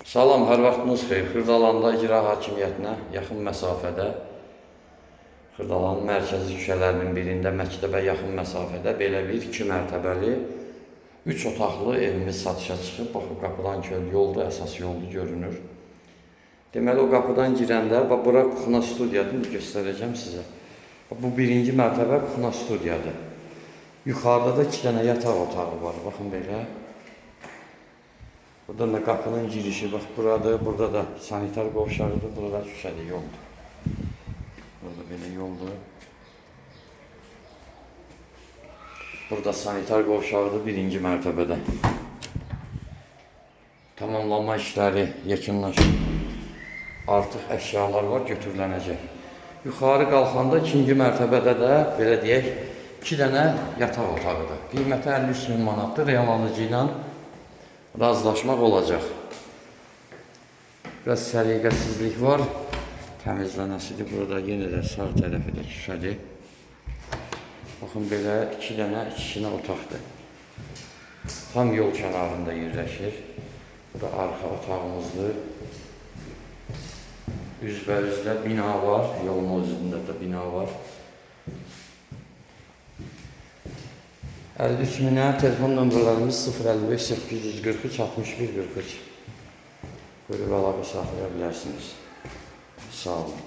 Salam, hər vaxtınız xeyir. Xırdalanda icra hakimiyyətinə yaxın məsafədə, Xırdalanın mərkəzi küçələrinin birində məktəbə yaxın məsafədə belə bir 2 mərtəbəli, 3 otaqlı evimiz satışa çıxıb. Bax, o qapıdan köl yoldur, əsas yoldur görünür. Deməli, o qapıdan girəndə, bax, bura kuxuna studiyadır, indi göstərəcəm sizə. Bax, bu birinci mərtəbə kuxuna studiyadır. Yuxarıda da 2 dənə yataq otağı var. Baxın belə. Buradan da qapının girişi bax buradır. Burada da sanitar qovşağıdır. Burada küçədir, yoldur. Burada belə yoldur. Burada sanitar qovşağıdır birinci mərtəbədə. Tamamlanma işləri yekunlaşıb. Artıq əşyalar var, götürülənəcək. Yuxarı qalxanda ikinci mərtəbədə də belə deyək, 2 dənə yataq otağıdır. Qiyməti 53 min manatdır. Real alıcı ilə razılaşmaq olacaq. Biraz səliqəsizlik var. Təmizlənəsidir. Burada yenə də sağ tərəfi də küçədir. Baxın belə 2 dənə ikisinə otaqdır. Tam yol kənarında yerləşir. Bu da arxa otağımızdır. Üzbəüzdə bina var. Yolun o üzündə də bina var. 53 minə telefon nömrələrimiz 055 843 61 43. Buyurub əlaqə saxlaya bilərsiniz. Sağ olun.